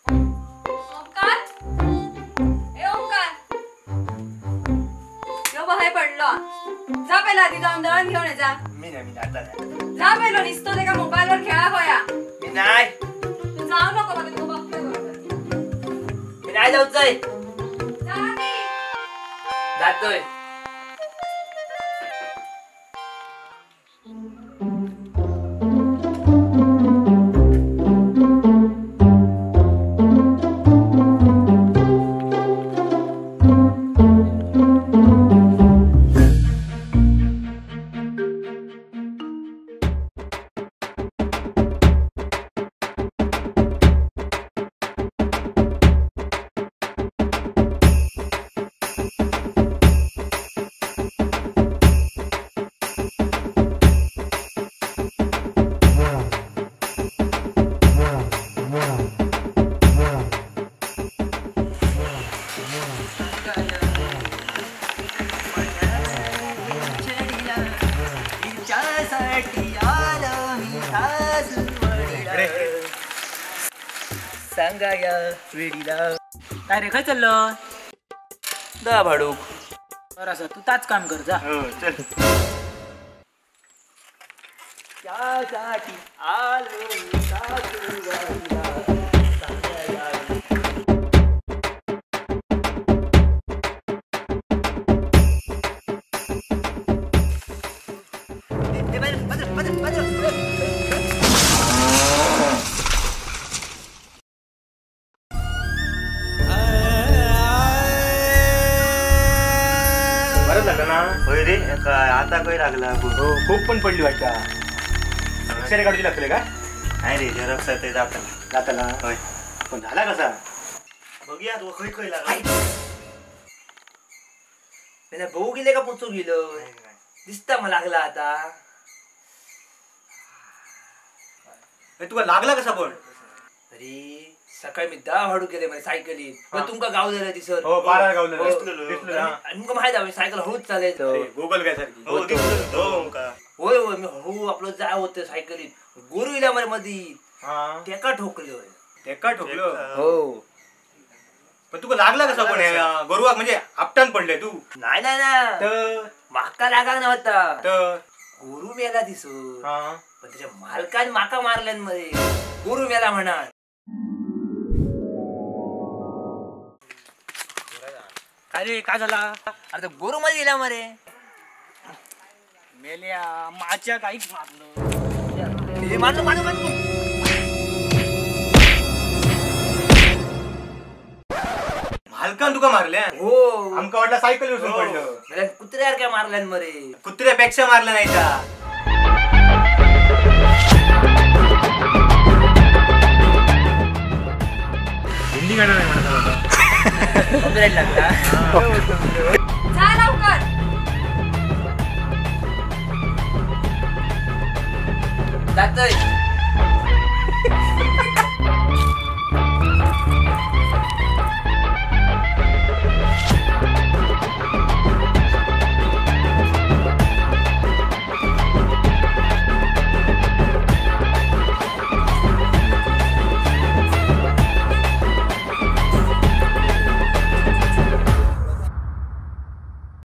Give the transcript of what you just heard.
ओंकार, ए ओंकार, यो बाहेर पडलो. जा पहिला आधी जाऊन दळण घेऊन ये जा. मी नाही, मी आता नाही. जा पहिलो, निसतो ते का मोबाईलवर खेळा होया. मी नाही. तू जाऊ नको, बघ तू बघतोय बरोबर. मी नाही जाऊचंय. जा आधी. जातोय. सांगा या वेडीला. काय रे, खय चाललं? दा भाडूक. बरं असं तू ताच काम कर जा. हो चल. त्यासाठी आलो मी सासूरवाडीला. सांगा या. होय रे, आता काय लागला? हो खूप पण पडली वाटतं. एक्सरे काढूची लागतले का? नाही रे, झेरॉक्स आहे ते जाताला. जाताला? होय. पण झाला कसा? बघूया तू खय खय लागला. त्याला भाऊ गेले का पोचू गेलो दिसता मला लागला आता. तुका लागला कसा पण? अरे सकाळी मी 10 हाडू केले म्हणजे सायकलीत, पण तुमका गाव झालं दिसत. हो पारा गावलं दिसलं. आणि तुमका माहित आहे सायकल हळूच चालायचं. गुगल काय सारखी. हो दिसलं हो का? होय होय, मी हळू आपलं जाय होतं सायकलीत, गोरू इला मध्ये मधी तेका ठोकलं. तेका ठोकलं? हो. पण तुका लागला कसा पण? गोरुवाक म्हणजे आपटान पडले तू? नाही नाही ना, माका लागा नव्हता, गोरू मेला दिसत, पण त्याच्या मालकान माका मारल्यान मध्ये गोरू मेला म्हणा. अरे काय झाला? अरे तो गोरू मध्ये गेला मरे. मेल्या माझ्या काहीच मारलं. मारलो मारलो मारलो. मालकान तुका मारल्या? हो. आमका वाटलं सायकल वरून पडलं. कुत्र्यावर काय मारल्यान मरे? कुत्र्यापेक्षा मारलं नाही का? हिंदी गाणं नाही म्हणत आता. कॉपीराइट लागला. जा लवकर. जातोय.